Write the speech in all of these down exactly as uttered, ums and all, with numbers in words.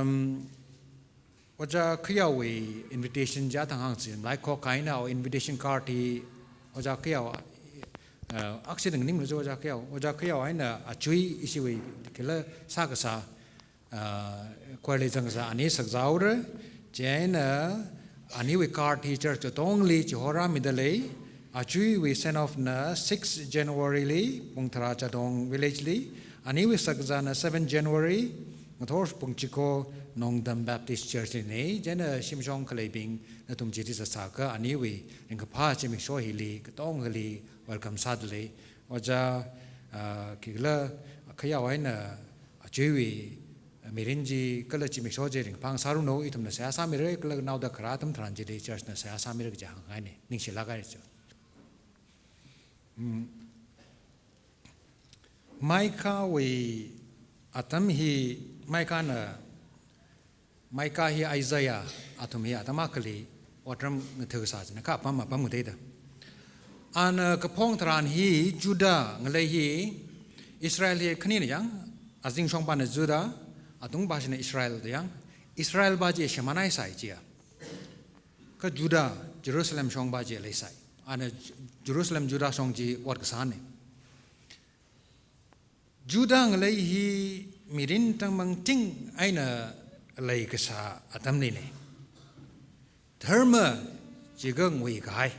Um, Ojā Khayawui invitation chi athang hāngchingmalaikho kahaina, or invitation card hi Ojā Khayaw, uh, actually ningla chi Ojā Khayaw, Ojā Khayaw eina achui ishiwui kala sākasā, uh, choir li zangkasā ani sakzāura, chieina aniwui card hi church katongli chihorāmida lei. Achuiwui send off na six January li, Pungthara Chadong village li. Aniwui sakzāna seven January, ngathor pung chiko, Nongdam Baptist Church lina. Chieina shimshong khaleibing nathum chili zatsākha aniwui ringkaphā zimiksho hili katongali welcome sāda lei. Ojā, ah, khikhala Khayawui eina achuiwui mirin chi kala zimiksho chi ringphā sāranu, ithumna seihā sāmira, kala naoda kharā atam tharan chili church na seihā sāmira kaji hānghaina, ningshilāk haira chi. Hmm. Micah wui atam hi, Micah na, Micah hi Isaiah athum hi atam akhali otram ngathā sā china, kha apam apam ngateida. Ana kaphong tharan hi Judah ngalei hi, Israel hi khanina yang, azingshongpana Judah, atungpashina Israel da yang, Israel pa chi shimānhaisai chiya. Kha Judah, Jerusalem shongpa chi leisai. Ana Jerusalem Judah shong chi ot kasāna. Judah ngalei hi mirin tangmangting eina leikasā atamlina. Dharma jiakha nguikahai.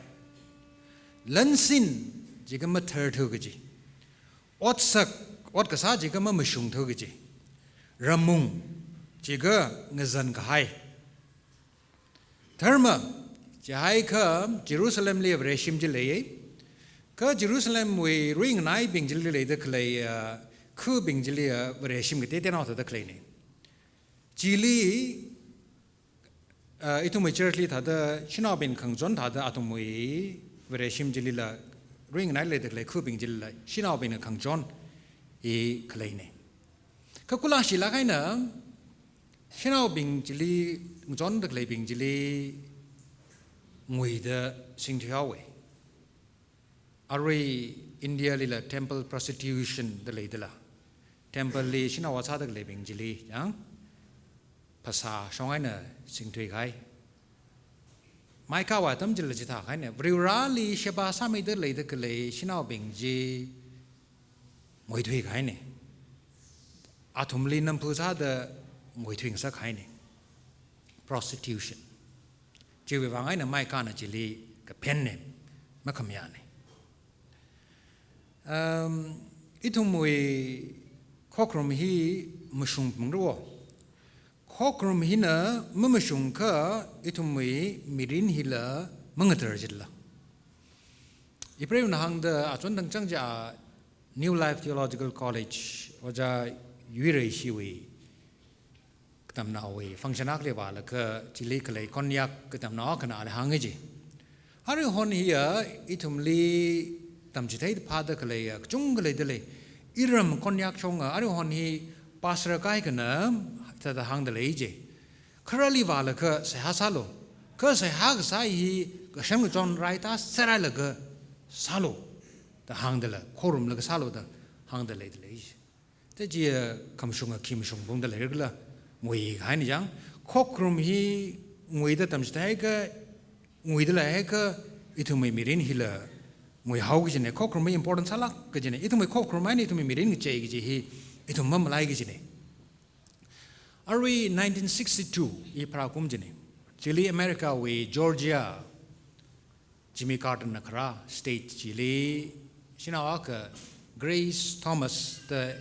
Lansin jiakha matharthu kaji. Otsak, ot kasā jiakha mamashungthu kaji. Ramung jiakha ngazankahai. Dharma jihaiakha Jerusalem li Vareshim chi leiya. Kha Jerusalem wui ruinganāibing chili leida khalei, ah, khubing chili, ah, Vareshim kateonao thāda khaleina. Chili, ah, ithumwui church li thāda shanaobing khangachon thāda athumwui Vareshim chilila, ruinganāli leida khalei khubing chilila shanaobingna khangachon hi khaleina. Kha kula shilāk eina, shanaobing chili, ngachonda khaleibing chili nguida singthuihaowa. Arui India lila temple prostitution da leidala. Temple li shanao vāsāda khaleibing chili, yang, phasā shong eina singthuikahai. Micah wui atam chila chithākahaina, Varivarali sheba sāmida leida khalei shanaobing chi nguithuikahaina. Athumli namphu sāda nguithuingasakkahaina. Prostitution. Chiwui vang eina Micah na chili kaphenna, makhamayāna. Um, ithumwui khokharum hi mashungphalungra. Khokharum hina mamashungakha ithumwui mirin hila mangatar jitla. Ipreivana hāngda achon tangchang ja New Life Theological College, Ojā Yuirei shiwui katamnaowui function akhali vālaga chili khalei Konyak katamnao akhana ali hānga ji. Aruihon hiya ithumli tamchithei phāda khaleiya kachungkha leida lei. Iram Konyak shonga aruihon hi pastor kaikhana thāda hāngda lei ji. Kharali vālaga seihā sālu. Kha seihā kasā hi kashan kachon raida sārai laga sālu da hāngdala, khorumlaga sālu da hāngda leida lei ji. Te chiya khamashunga khi mashungphungda leira khala, nguikahaina yang, khokharum hi nguida tamchitheiakha, nguida leiakha, ithumwui mirin hila nguihao kajina, khokharum hi important sālāk kajina, ithumwui khokharum eina ithumwui mirin ngachei kaji hi, ithum mamalai kajina. Arui nineteen sixty-two, i pharākum jina. Chili America wui Georgia, Jimmy Carter na kharā state chili, shanao akha Grace Thomas da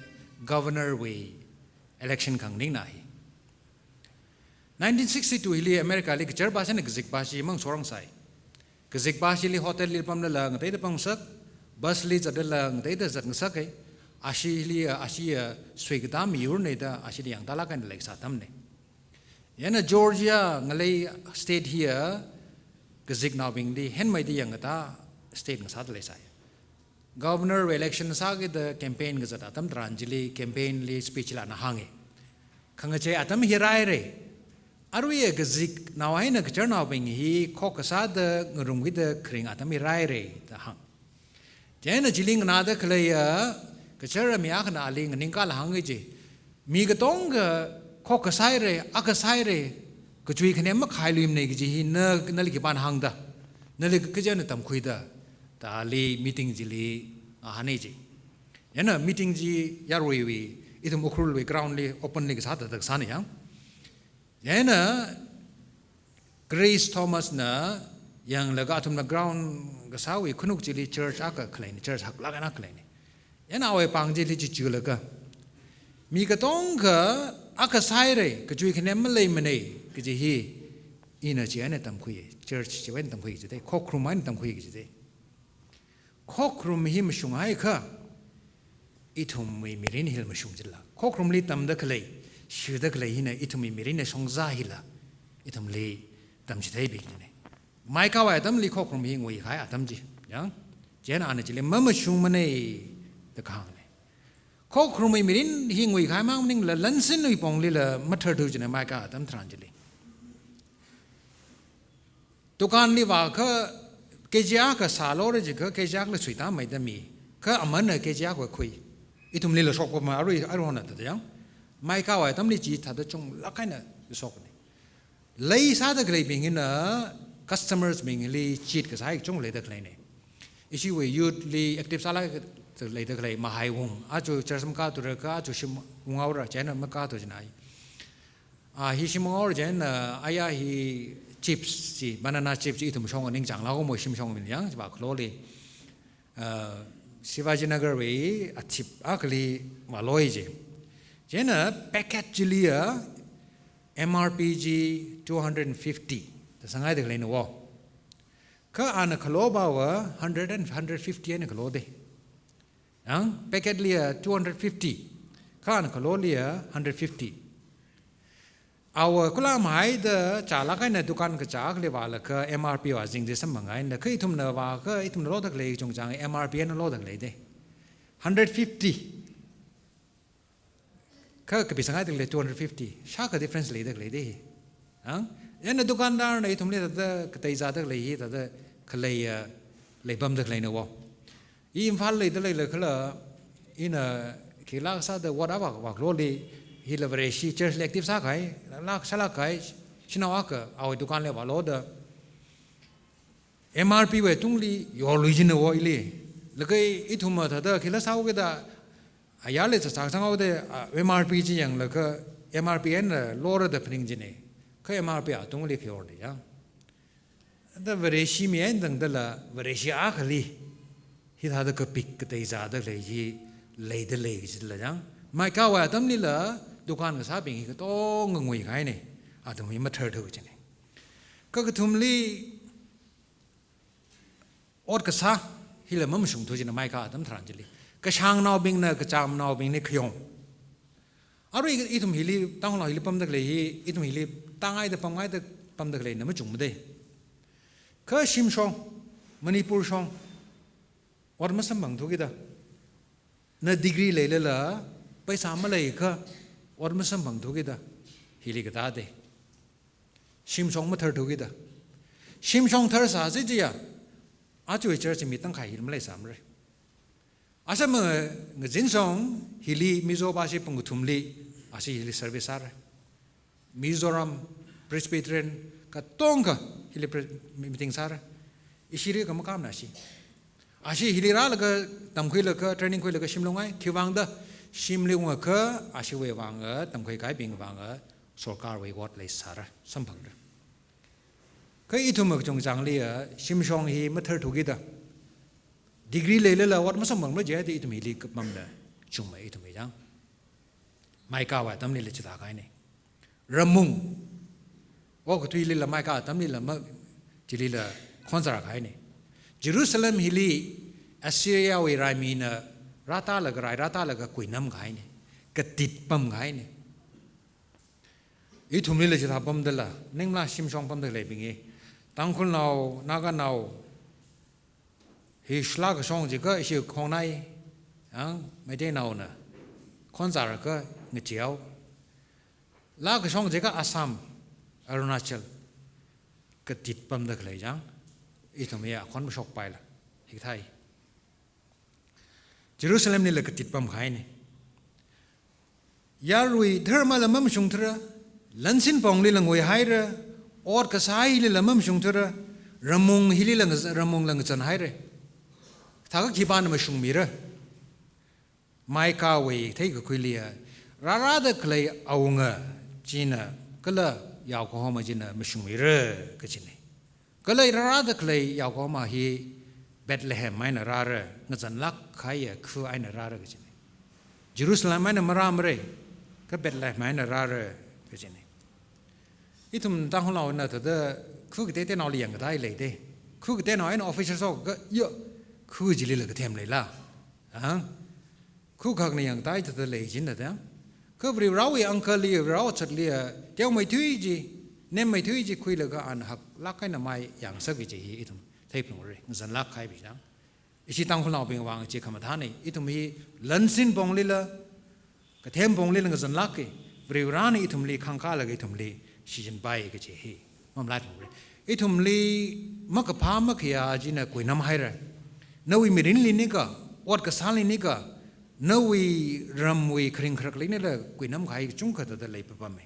governor wui election khanganingna hi. Nineteen sixty-two hili America li kachar pāshina kazikpāshi mangasorangsai. Kazikpāshili hotel li pamlala ngateida pamsak, bus li zatlala ngateida zatngasaka. Ashili, ashi, ah, suikatā miyurna da ashili yangtālāk eina leisā atamna. Chieina Georgia ngalei state hiya kaziknaobingli henmeida yangkatā state ngasāda leisai. Governor election sākida campaign kazat atam tharan chili campaign li speech la ana hānga. Khangachei atam hi rāhaira. Aruiya kaziknao eina kacharnaobing hi khokkha sāda ngarumkida kharing atam hi rāhaira da hānga. Chieina chili nganāda khaleiya kachar mi akhana ali nganingkala hānga ji. Mi katonga Khokkha sāhaira, akha sāhaira, kachui khanem makhailuimana kaji hi na, nali khipāna hāngda, nali kachina tamkhuida, da ali meeting chili, a, hānga chi. Chieina meeting chi yaruiwui, ithum Ukhrulwui ground li open li kasā thāda kasāna yang. Chieina Grace Thomas na yanglaga athumna ground kasāwui khanuk chili church akha khaleina, church haklāk eina khaleina. Chieina awui pāng chili chichulaga, mi katonga akha sāhaira, kachui khanem maleimana kaji hi ina chieina tamkhui, church chieina tamkhui jida, khokharum eina tamkhui jida. Khokharum hi mashunghaiakha, ithumwui mirin hila mashung jila. Khokharumli tamda khalei, shida khalei hina ithumwui mirinna shongza hila, ithumli tamchitheibingna. Micahwui atamli khokharum hi nguikahai atam chi. Yang, chieina ana chili mamashungmana da kahāngna. Khokharumwui mirin hi nguikahai mang maningla lansinwui ponglila matharthu china Micah atam tharan chili. Dukanli vākha K G akha sālora jiakha K G akhali suitāmeida mi. Kha amanna K G akha khui. Ithumlila shokpama arui, aruihon thāda yang. Micahwui atamli chithāda chunglāk eina shokna. Lei sāda khaleibing hina customers bingli chit kasā hi chungleida khaleina. Ishiwui youth li active sālāk leida khalei Mahaiwung. Aja church makāthura kha aja shim unghaora chieina makāthu jina. A, hi shim unghaora chieina, a, aya hi chips chi, banana chips chi ithum shong ningchānglāka mo shim shong min yang, chi vākhaloli. A, Shivaji Nagar wui athip akhali vāloi chi. Chieina packet chiliya M R P chi two hundred and fifty da sāngaida khaleina wo. Kha ana khalo pava hundred and hundred fifty eina khalo da. Yang, packet liya two hundred fifty. Kha ana khaloliya hundred fifty. Awui kula mahaida chālāk eina dukan kachā akhali vālaga M R P vāzing chi samphang eina, kha ithumna vākha ithumna loda khalei chungchang M R P eina loda khalei da. Hundred fifty. Kha kapi sāngaida khalei two hundred fifty. Shākha difference leida khalei da. Ang? Chieina dukandarna ithumli thāda kateizāda khalei hi thāda khalei, a, leipamda khaleina wo. I Imphal leida leilakhala, ina khilāk sāda whatever, vākhaloli, hila Vareshi church li active sākahai, lāk sālākkahai, shanao akha, awui dukanli vāloda. M R P wui tungli yorlui jina wo ili. Laga ithumva thāda khila sāhaokida, ayarli sāsā sānghaoda, a, M R P chi yanglaga M R P eina lora da phaning jina. Kha M R P atungli khayorna ya. Da Vareshi mi eina tangdala, Vareshi akhali, hithāda kapik kateizāda khalei hi leida lei jila yang. Micahwui atamlila, dukan kasābing hi katonga nguikahaina. Athum hi matharthu jina. Kha kathumli, ot kasā, hila mamashungthu jina Micah atam tharan chili. Kashāngnaobingna, kachamnaobingna khayong. Arui ithum hili, Tangkhulnao hili pamda khalei hi, ithum hili tāngaida pamngaida pamda khaleina machungmada. Kha shimshong, Manipur shong, ot masamphangthukida. Na degree leilala, paisa maleiakha, ot masamphangthukida, hili katāda. Shimshong matharthukida. Shimshong tharsā chi chiya, aja church mi tangkhai hili maleisāmara. Asā ma ngazinshong hili Mizo bashi pung kathumli, ashi hili service sāra. Mizoram Presbyterian katonga hili pre-, meeting sāra. Ishili kha makāmana shi. Ashi hili rālaga tamkhuilaga training khuilaga shimli unghai, khiwuivangda shimli ungakha ashiwui vanga tamkhuikahaibing vanga sorkarwui ot leisāra, samphangra. Kha ithum kachungchangli ya, shimshong hi matharthukida. Degree leilala ot masamphangmara jida ithum hili kapamda chungmei ithum hi yang. Micahwui atamlila chithākahaina. Ramung. Okathuilila Micah atamlila ma, chilila khonzarkahaina. Jerusalem hili Assyriawui raimina rātālaga rai, rātālaga kuinamkahaina. Katit pamkahaina. Ithumlila chithā pamdala, ningla shimshong pamda khaleibing hi. Tangkhulnao, Naganao, hi shilā kashong jiakha ishi khongnai, ang, Meiteinaona, khonzarkha ngacheehao. Lā kashong jiakha Assam, Arunachal, katit pamda khalei jang, ithum ya khon mashokpaila, hikathā. Jerusalemlila katit pamkahaina. Yarui dharmala mamashungthura, lansin ponglila nguihaira, ot kasā hilila mamashungthura, ramung hilila ngaz-, ramungla ngazanhaira. Thākha khipāna mashungmira? Micah wui theikakhuiliya, rārada khalei awunga china kala yaokahoma china mashungmira kajina. Kala rārada khalei yaokahoma hi Bethlehem eina rāra, ngazanlāk kahaiya khu eina rāra kajina. Jerusalem eina marāmara, kha Bethlehem eina rāra kajina. Ithum Tangkhulnaona thāda khu kateitenaoli yangkatā leida. Khu kateinao eina officer shoka, yo, khu chilila kathem leila? Ha? Khu khakna yangkatā thāda lei jina da. Kha Varivarawui uncle li, Varivara otchatli, teomeithui chi, nemmeithui chi khuilaga ana haklāk eina mai yangsaki kaji hi ithum theiphalungra, ngazanlāk kahai bing chang. Ishi Tangkhulnaobing vang chi khamathāna, ithum hi lansin ponglila, kathem ponglila ngazanlāka, Varivarana ithumli khangkālaga ithumli shichinpai kaji hi mamalaiphalungra. Ithumli makaphā makhayā china kuinamhaira. Nawui mirinli nika, ot kasāli nika, nawui ramwui kharing kharakli nila kuinamkahai kachungkha thāda leipapama.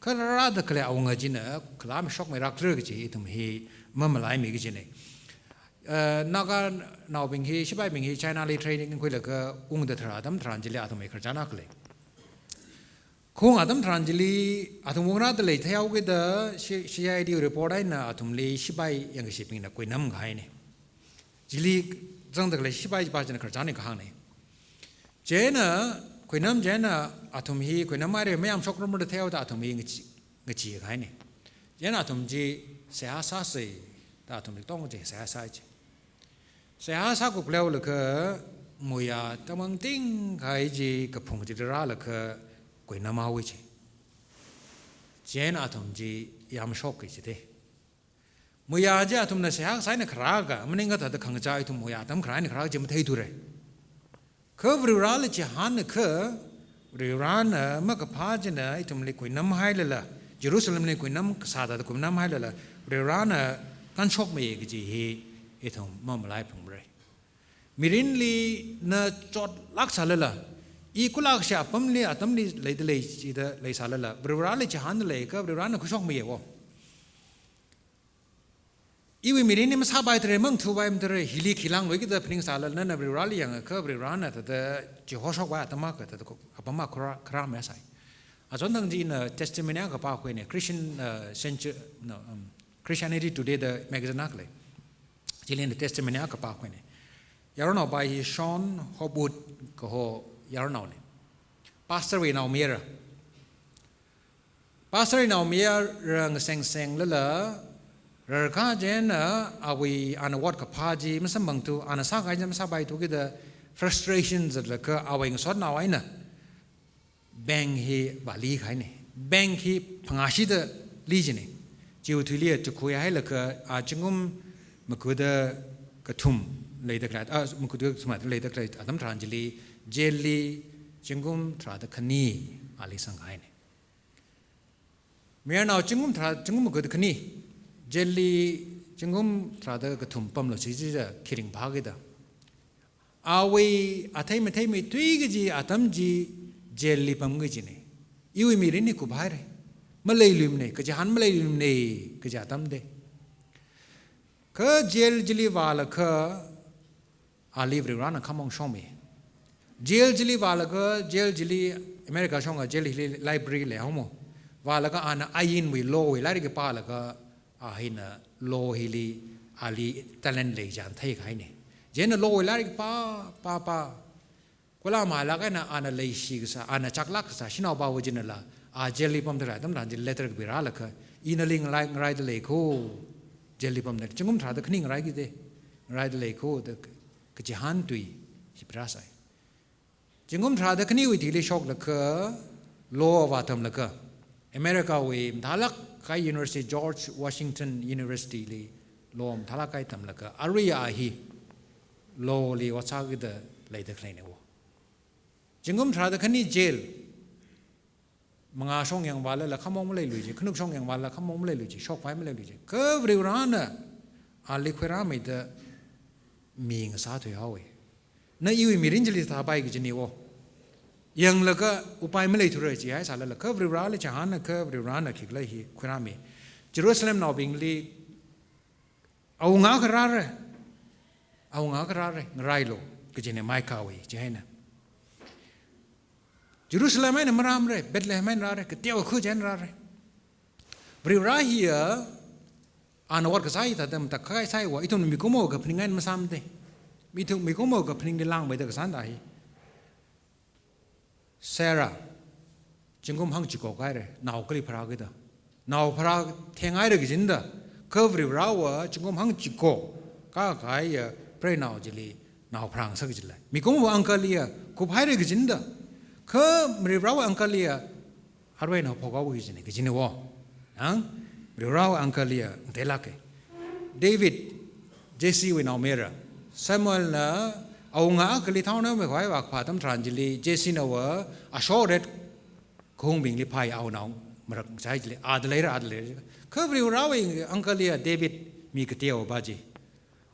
Kha rārada khalei awunga china kala mashokmeirakthura kaji ithum hi mamalaimi kajina. Eh, Naganaobing hi, sipaibing hi China li training khuilaga ungda tharan atam tharan chili athum hi khararchan akha lei. Khaung atam tharan chili athum ungrāda lei theihaokida C-, C I D report eina athumli sipai yangkashibingna kuinamkahaina. Chili zangda khalei sipai chipa china khararchan hi kahāngna. Chieina kuinam chieina athum hi kuinamhaira, mayamshokrarmara da theihaoda athum hi ngachi-, ngachikahaina. Chieina athum chi seihā sāsa da athum hi tong chi seihā sāi chi. Seihā sākupleolaga muiya tamangting kahai chi kaphung chili rālaga kuinamhaowa chi. Chieina athum chi yamshoka jida. Muiya chi athumna seihā kasā eina kharāka, maningakha thāda khangachā ithum muiya atam kharā eina kharā chi matheithura. Kha Varivarali chihānakha, Varivarana makaphā china ithumli kuinamhailala, Jerusalemli kuinam kasā thāda kuinamhailala, Varivarana kanshokmeiya kaji hi ithum mamalaiphalungra. Mirinli na chotlāk sālala, i kula kashi apamli, atamli leida lei chida leisālala, Varivarali chihānda leiakha Varivarana khuishokmeiya wo. Iwui mirinli masāpaithura, mangthupaimara, hili khi langluikida phaningsālala nana Varivarali yangakha Varivarana thāda chihoshokpai atam akha thāda ko-, apam akha kharā, kharāmei sai. Achonthang chi ina testimony akha pākhuina, Christian, uh, Century, no, um, Christianity Today da magazine akha lei. Chili ina testimony akha pākhuina. Yaronao pai hi Shon Hopwood kaho yaronaona. Pastor wui naomayara. Pastor wui naomayara ngasengsenglala, rarkha chieina awui ana ot kaphā chi masamphangthu, ana sākahai chi masāpaithu kida frustration zatlaga awui ngasotnao eina bank hi vālikahaina. Bank hi phangāshida li jina. Chiwui thuili tukhuihailaga, a, zingkum makuda kathum leida khalei, a, makuda kathum leida khalei atam tharan chili, jail li zingkum tharāda khani ali sangkahaina. Mayarnao zingkum tharā, zingkum makuda khani, jail li zingkum tharāda kathum pamlu chi chi ja khi ringphākida. Awui athei matheimeithui kaji atam chi jail li pam kajina. Iwui mirinli kuphaira. Maleiluimana, kachihān maleiluimana kaji atam da. Kha jail chili vālaga ali Varivarana khamong shokmi. Jail chili vālaga, jail chili America shonga jail hili library leihaomo. Vālaga ana ainwui law wui lairik pālaga, a hina law hili ali talent lei chān theikahaina. Chieina law wui lairik pā, pā, pā. Kula malāk eina ana leishi kasā, ana chaklāk kasā shanaopāva chinala, a jail li pamda khalei atam tharan chi letter kapirālaga, ina nali ngarai, ngaraida lei ko, jail li pamda, zingkum tharāda khani ngaraikida, ngaraida lei ko da kachihān tui hi pirāsai. Zingkum tharāda khaniwui thili shoklaga, law vātamlaga, America wui mathālāk kahai university, George Washington University li law mathālāk kahai tamlaga, arui a hi law li ot sākida leida khaleina wo. Zingkum tharāda khani jail, mangā shong yangvālala khamong maleilui chi, khanuk shong yangvālala khamong maleilui chi, shokpai maleilui chi. Kha Varivarana ali khuirāmeida mi ngasāthuihaowa. Na iwui mirin chili sāpai kajina wo. Yanglaga upai maleithura jihaisālala, kha Varivarali chihānakha Varivarana khikhala hi khuirāmi. Jerusalemnaobingli awunga kharāra, awunga kharāra, ngarailu, kajina Micahwui chihānna. Jerusalem eina marāmara, Bethlehem eina rāra, kateokha chieina rāra. Varivara hiya, ana ot kasā hi thāda matakhak sāiva, ithum mikumo kaphaning eina masāmada. Ithum mikumo kaphaningli langmeida kasāna hi. Sarah, zingkum hangchiko kāhaira, nao kali pharākida. Nao pharā thenghaira kajina da, kha Varivarava zingkum hangchiko kākahaiya preinao chili nao pharāngasak kajila. Mikumo angkaliya kuphaira kajina da, kha Varivarawui angkaliya arui nao phokhaowa kajina, kajina wo. Ang, Varivarawui angkaliya ngateilāka. David, Jessewui naomayara. Samuelna awunga kali thaona mekhavai vākaphā atam tharan chili, Jessena va ashok ret kahungbingli phāya, awo nao marak chai chili, ada leira, ada leira. Kha Varivarawui angkaliya David mi kateopa chi,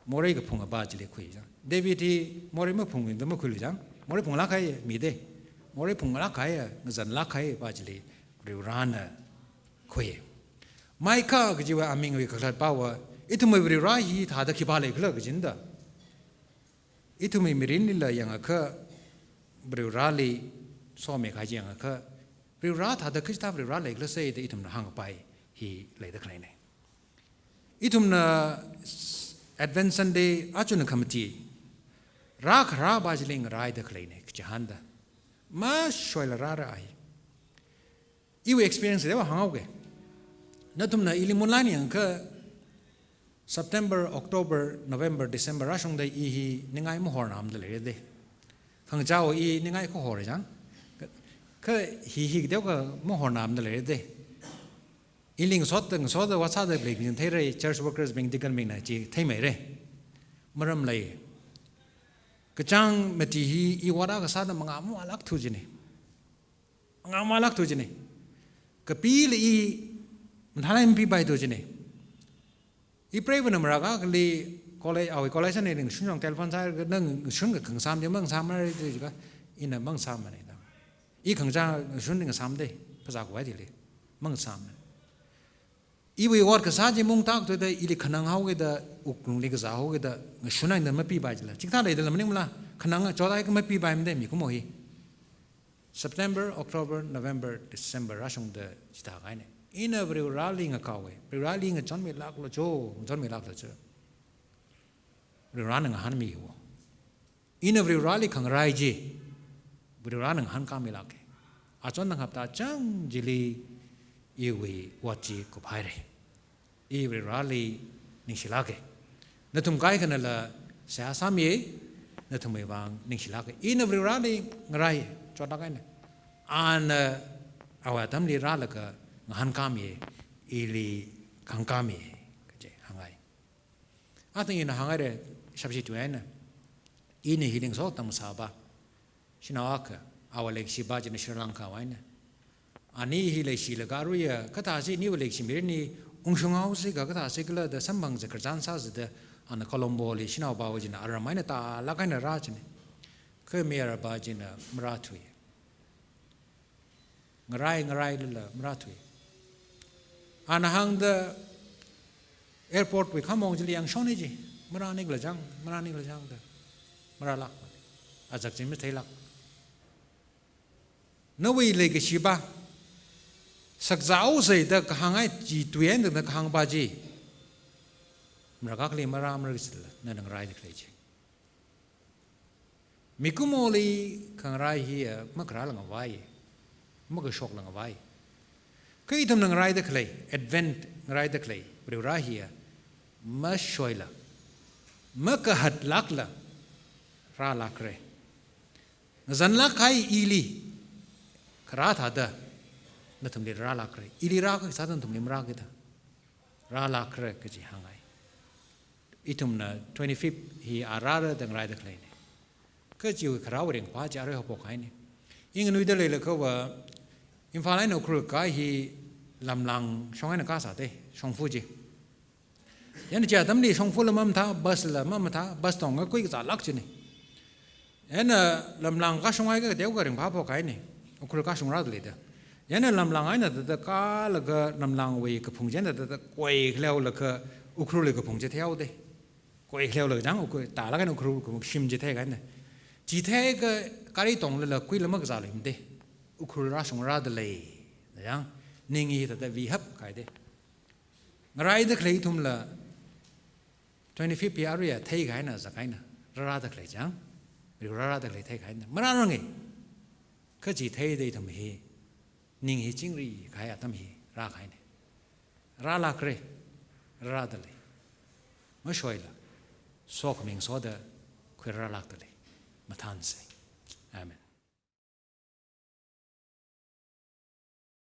morei kaphungapa chili khui chang. David hi morei maphungmida makhuilu chang. Morei phunglāk kahai mida. Morei phunglāk kahai, ngazanlāk kahaipa chili Varivarana khui. Micah kajiva amingwui kakhalatpava, ithumwui Varivara hi thāda khipā leikhala kajina da. Ithumwui mirinlila yangakha Varivarali somikahai chi yangakha, Varivara thāda kachithā Varivara leikhala sāda ithumna hāngpai hi leida khaleina. Ithumna Advent Sunday achun khamati, rākharāpa chili ngaraida khaleina, kachihānda. Mashoila rāra hi. Iwui experience deva hānghaoga. Nathumna ili munlai yangakha September, October, November, December rāshungda i hi ningai mahornamda leira da. Khangachāva i ningai kahora chang. Kha hi hi kateokha mahornamda leira da. Ili ngasotda, ngasotda WhatsApp da leibing theira, church workers bing, deacon bingna chi theimeira. Maram lei. Kachāng mati hi i vāra kasāda mangā mavālākthu kajina. Mangā mavālākthu kajina. Kapila i mathālāk mapipaithu kajina. I preiva na marākha kali college, awui college na ringshun jong telephone sālaga nang shun ka khangasam chi mangasam mara da jiakha, ina mangasamana da. I khangachā shun ngasamda, phasā khavai chili mangasamana. Iwui ot kasā chi maungtāthuda ili khananghaokida, wuklungli kazāhaokida, ngashun eina mapipai chila. Chikathā leidala maningmala, khanang chotai ka mapipaimada mikumo hi. September, October, November, December rāshungda chithākahaina. Ina Varivarali ngakaowa, Varivarali ngachonmilāklu cho, ngachonmilāklu cho. Varivarana ngahānmiwo. Ina Varivarali khangarai chi, Varivarana ngahānkāmilāka. Achon nang hapta chang chili iwui ot chi kuphaira. I Varivarali ningshilāka. Nathum kaikhanala seihā sāmi, nathumwui vang ningshilāka. Ina Varivarali ngarai, chotlāk eina. Ana awui atamli rālaga ngahānkāmi, ili khangkāmi, kaji hānghai. Athang ina hānghaira, shapshi tui eina. Ina hi ningso tamsāpa. Shanao akha, awui leikashipa china Sri Lanka wui eina. Ani hi leishilaga aruiya, kathāsi niwui leikashi mirinli ungshunghaosi ka kathāsi khala da samphang zakharchan sāsāda, ana Columboli shanaopa china aram eina tālāk eina rā kajina. Kha mayarpa china marāthui. Ngarai, ngarailala marāthui. Ana hāngda airport wui khamong chili yangshoni ji. Marānikhala chang, marānikhala chang da. Marālāk. Azak chi matheilāk. Nawui leikashipa, sakzāhaosa da kahānghai chi tui eina da kahāngpa chi. Marākha kali marāmara kajila, nana ngaraida khalei chi. Mikumoli khangarai hiya, makharāla ngavai, makashokla ngavai. Kha ithumna ngaraida khalei, Advent ngaraida khalei, Varivara hiya, mashoila, makahatlākla, rālākra. Ngazanlāk kahai ili, kharā thāda, nathumli rālākra. Ili rākasā nathumli marākida. Rālākra kaji hānghai. Ithumna twenty-fifth hi a rāra da ngaraida khaleina. Kha chiwui kharāwui ringphā chi arui haophok kahaina. I nganuida leilakhava, Imphal eina Ukhrul kahai hi lamlang shong eina kasā da, shongfa chi. Chieina chi atamli shongfala mamathā, busla mamathā, bus tongakha kui kazālāk kajina. Chieina lamlang kashung eina kateokha ringphāphok kahaina, Ukhrul kashung rāda leida. Chieina lamlang eina thāda kālaga lamlangwui kaphung chieina thāda khuikhaleolaga Ukhrulwui kaphung chi theihaoda. Khuikhaleolaga chang, Ukhrul, tālaga eina Ukhrul kaphung shim chi theikahaina. Chi theiakha gari tonglala khuila makazā leimada. Ukhrul rāshung rāda lei. Chang, ning hi thāda vihap kahaida. Ngaraida khalei ithumla twenty-fifth February a theikahaina, zakahaina, rārada khalei chang, ri rārada khalei theikahaina, marāranga. Kha chi theida ithum hi, ning hi chingri kahai atam hi rākahaina. Rālākra, rārada lei. Mashoila, sokhami ngasoda khuirārlākda lei. Mathānsa. Amen.